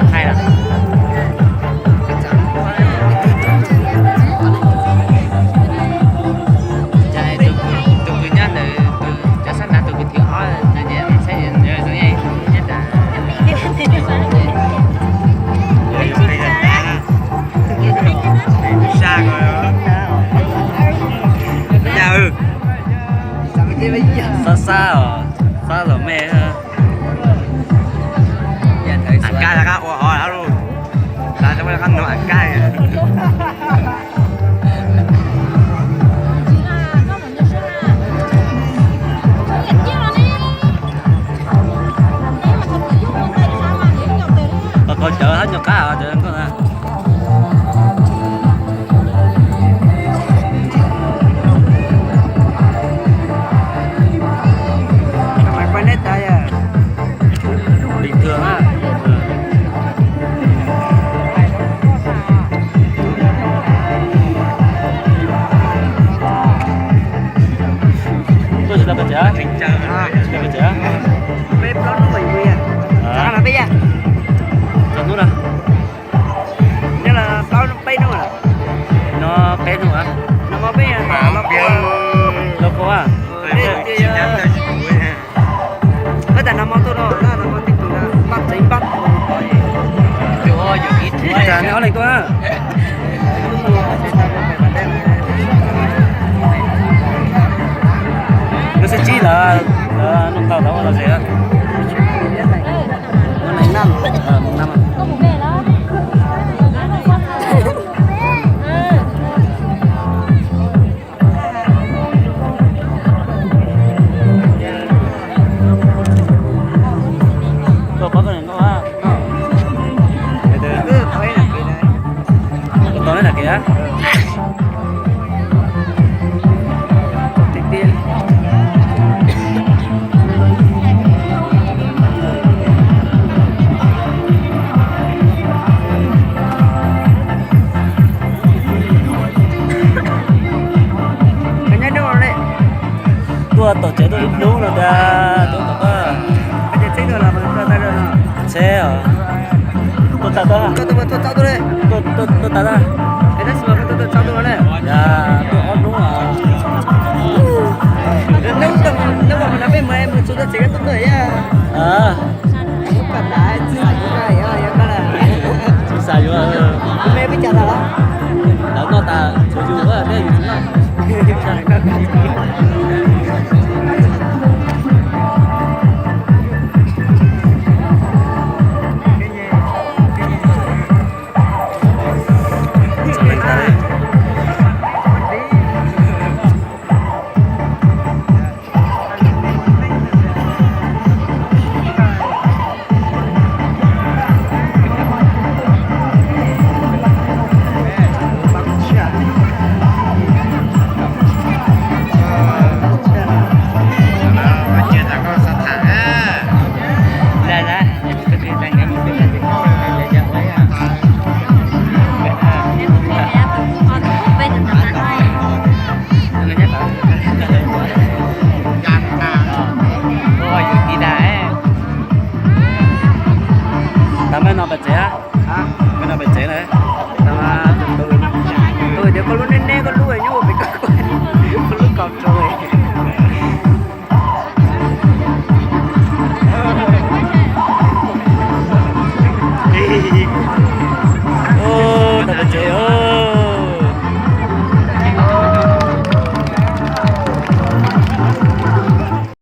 Hais lawm. Tus kwv nyob ntawm tus cov sab nraud, tus kwv thib ob, tus niam saib zoo zoo nyob tas. Xab xab os, xab los mej. Am kab lawv qab ua hov lawm lauj, lawv rov qab nug am kab. Qhov qhov cawv hab nyuag qab cawv nkauj na. Bình thường á. Tuaj tsis tau pem tsev? Tsis tau pem tsev? Peb plaub hnub mas yus yog. Tsav hnub na. Nyob los plaub peb hnub lawm. No peb hnub a. No peb los, los kua. Peb tas no mo tuaj no, no mo tib tug no, npaj tsev npaj. Cas nej ob leeg tuaj na? Lub xib tsib lawm, lawv nug tau tau los zem. Tuaj tom tsev tuaj ib hnub no tiag, tuaj tom koj. Tsheb os. Tuaj tas tag. Tuaj tas tag. Tuaj ob hnub os. Tsis xav yuav, lawv noj tas tshuav yus, peb yus tsis noj. Tam mej no pem tsev, mej no pem tsev na. Tus tias koj lub neb neb koj lub nyob ua pem koj, koj lub kaus rau.